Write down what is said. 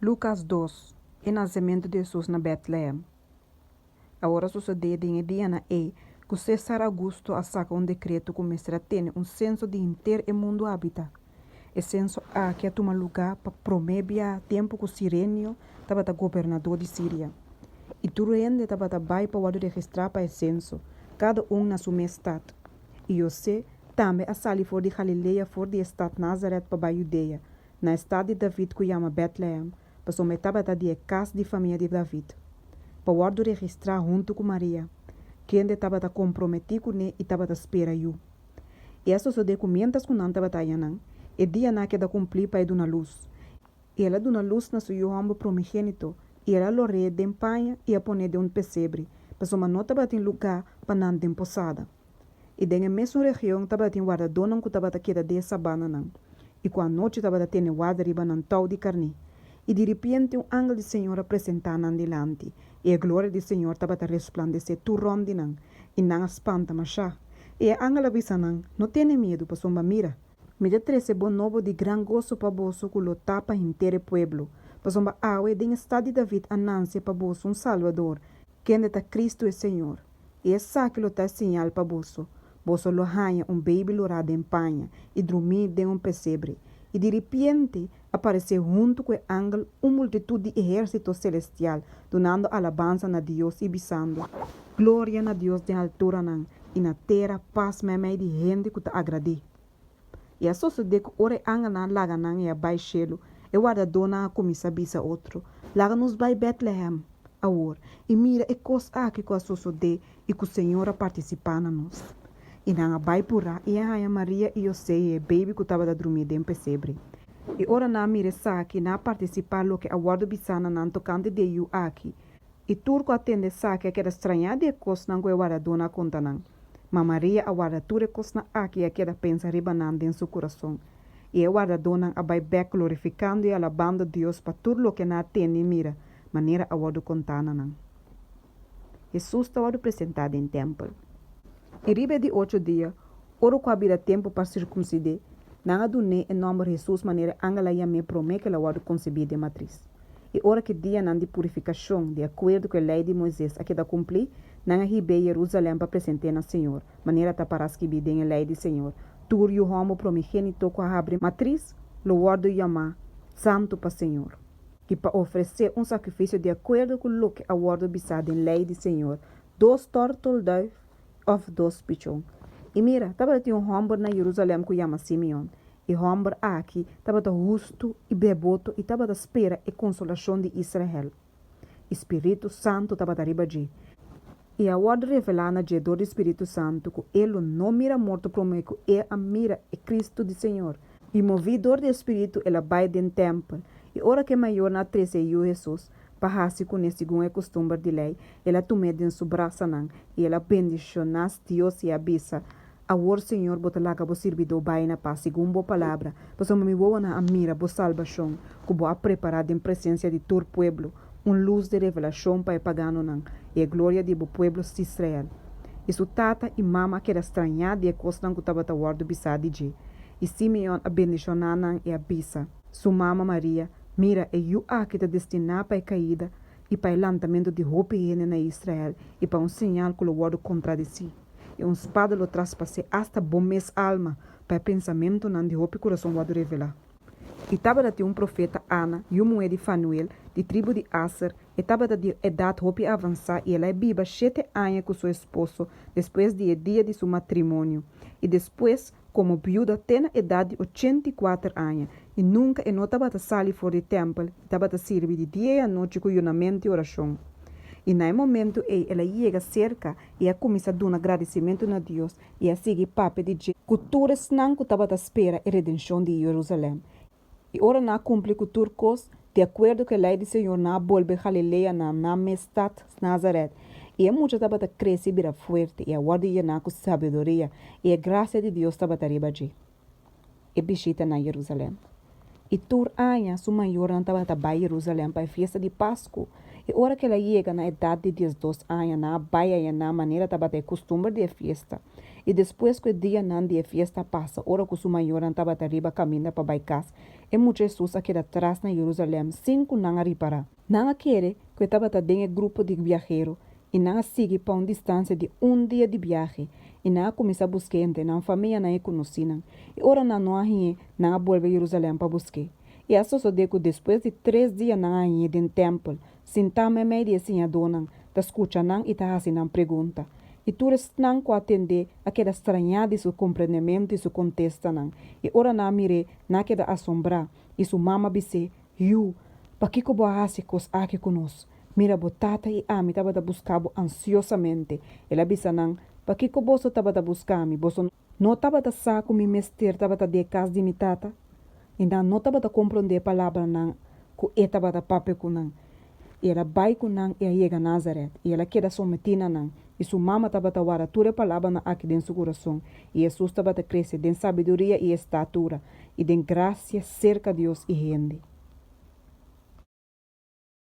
Lukas dos, E nasementu di Hesus na Bètlehèm. Awor a sosodé den e dianan ei ku Sésar Augusto a saka un dekreto ku mester a tene un senso di henter e mundu habitá. E senso aki a tuma lugá pa promé bia tempu ku Sirenio tabata gobernadó di Siria. I tur hende tabata bai pa wòrdu registrá pa e senso, kada un na su mes stat. I José tambe a sali for di Galilea for di e stat Nazaret pa bai Judea, na e stat di David ku yama Bètlehèm, pasobra e tabata di e kas di famia di David, pa wòrdu registrá huntu ku Maria, kende tabata komprometí kuné i tabata spera yu. I a sosodé ku miéntras ku nan tabata ayanan, e dianan a keda kumplí pa e duna lus. I el a duna lus na su yu hòmber primogénito, i el a lor'é den paña i a pon'é den un pesebre, pasobra no tabatin lugá pa nan den posada. I den e mesun region tabatin wardadónan ku tabata keda den e sabananan, i ku anochi tabata tene warda riba nan tou di karné. I diripiente un angel di Señor a presentá nan dilanti, i e gloria di Señor tabata resplandesé tur rònt di nan, i nan a spanta mashá. I e angel a bisa nan, No tene miedu, pasobra mira, mi ta trese bon nobo di gran goso pa boso ku lo ta pa henter e pueblo, pasobra awe den e stat di David a nanse pa boso un Salbador, kende ta Kristu e Señor. I esaki lo ta e señal pa boso, Boso lo haña un beibi lorá den paña i drumí den un pesebre. I diripiente a paresé huntu ku e angel un multitut di ehérsito selestial, dunando alabansa na Dios i bisando, Gloria na Dios den alturanan, i na tera pas meimei di hende ku ta agrad'é. I a sosodé ku ora e angelnan a laga nan i a bai shelu, e wardadónan a kuminsá bisa otro, Laga nos bai Bètlehèm awor i mira e kos aki ku a sosodé i ku Señor a partisipá na nos. I nan a bai purá i a haña Maria i José i e beibi ku tabata drumí den pesebre. I ora nan a mira esaki, nan a partisipá loke a wòrdu bisá na nan tokante di e yu aki. I tur ku a tende esaki a keda strañá di e kosnan ku e wardadónan a konta nan. Ma Maria a warda tur e kosnan aki i a keda pensa riba nan den su kurason. I e wardadónan a bai bèk glorifikando i alabando Dios pa tur loke nan a tende i mira, manera a wòrdu kontá na nan. Hesus ta wòrdu presentá den tèmpel. I riba e di ocho dia, ora ku a bira tempu pa sirkumsid'é, nan a dun'é e nòmber Hesus manera e angel a yam'é promé ku el a wòrdu konsebí den matris. I ora ku e dianan di purifikashon, di akuerdo ku e Lei di Moises, a keda kumplí, nan a hib'é Yerusalèm pa present'é na Señor, manera ta pará skibí den e Lei di Señor, Tur yu hòmber promigénito ku a habri matris lo wòrdu yamá santu pa Señor. I pa ofresé un sakrifisio di akuerdo ku loke a wòrdu bisá den Lei di Señor, dos tòrtelduif òf dos pichon. I mira, tabatin un hòmber na Yerusalèm ku yama Simeon. E hòmber aki tabata hustu i deboto i tabata spera e konsolashon di Israel. I Spiritu Santu tabata riba dje. I a wòrdu revelá na dje dor di Spiritu Santu ku e lo no mira morto promé ku e a mira e Kristu di Señor. I moví dor di e Spiritu el a bai den tèmpel. I ora ku e mayornan a trese e yu Hesus pa hasi kuné segun e kustumber di lei, el a tum'é den su brasanan, i el a bendishoná Dios i a bisa, Awor, Señor, bo ta laga bo sirbidó bai na pas segun bo palabra, pasobra mi wowonan a mira bo salbashon, ku bo a prepará den presensia di tur pueblo, un lus di revelashon pa e paganonan i e gloria di bo pueblo Sisrael. I su tata i mama a keda strañá di e kosnan ku tabata wòrdu bisá di dje. I Simeon a bendishoná nan i a bisa su mama Maria, Mira, e yu aki ta destiná pa e kaida i pa e lantamentu di hopi hende na Israel i pa un señal ku lo wòrdu kontradesí. I un spada lo traspas'é asta bo mes alma, pa e pensamentunan di hopi kurason wòrdu revelá. I tabata tin un profeta, Ana, yu muhé di Fanuel, di tribu di Aser, e tabata di edat hopi avansá i el a biba shete aña ku su esposo despues di e dia di su matrimonio, i despues komo biuda te na edat di 84 aña, i nunka e no tabata sali for di tèmpel i tabata sirbi di dia i anochi ku yunamentu i orashon. I na e momentu ei el a yega serka i a kuminsá duna gradisimentu na Dios i a sigui papia di dje ku tur esnan ku tabata spera e redenshon di Yerusalèm. I ora nan a kumpli ku tur kos, di akuerdo ku e lei di Señor, nan a bolbe Galilea na nan mes stat, Nazaret. I e mucha tabata krese i bira fuerte, i a wòrdu yená ku sabiduria, i e grasia di Dios tabata riba dje. E bishita na Yerusalèm. I tur aña su mayornan tabata bai Yerusalèm pa e fiesta di Pasku. I ora ku el a yega na edat di 12 aña, nan a bai ayaná manera tabata e kustumber di e fiesta. I despues ku e dianan di e fiesta a pasa, ora ku su mayornan tabata riba kaminda pa bai kas, e mucha Hesus a keda tras na Yerusalèm sin ku nan a ripará. Nan a kere ku e tabata den e grupo di biahero, i nan a sigui pa un distansia di un dia di biahe, i nan a kuminsá busk'é entre nan famianan i konosínan. I ora nan no a hañ'é, nan a bolbe Yerusalèm pa busk'é. I a sosodé ku despues di tres dia nan a hañ'é den tèmpel, sintá meimei di e siñadónan, ta skucha nan i ta hasi nan pregunta. I tur esnan ku a tend'é a keda strañá di su komprendementu i su kontestanan. I ora nan a mir'é, nan a keda asombrá. I su mama a bis'é, Yu, pakiko bo a hasi e kos aki ku nos? Mira, bo tata i ami tabata buska bo ansiosamente. El a bisa nan, Pakiko boso tabata buska mi? Boso no tabata sa ku mi mester tabata di e kas di mi tata? I nan no tabata komprondé e palabranan ku e tabata papia ku nan. I el a bai ku nan i a yega Nazaret, i el a keda sometí na nan. I su mama tabata warda tur e palabranan aki den su kurason. I Hesus tabata krese den sabiduria i estatura, i den grasia serka Dios i hende.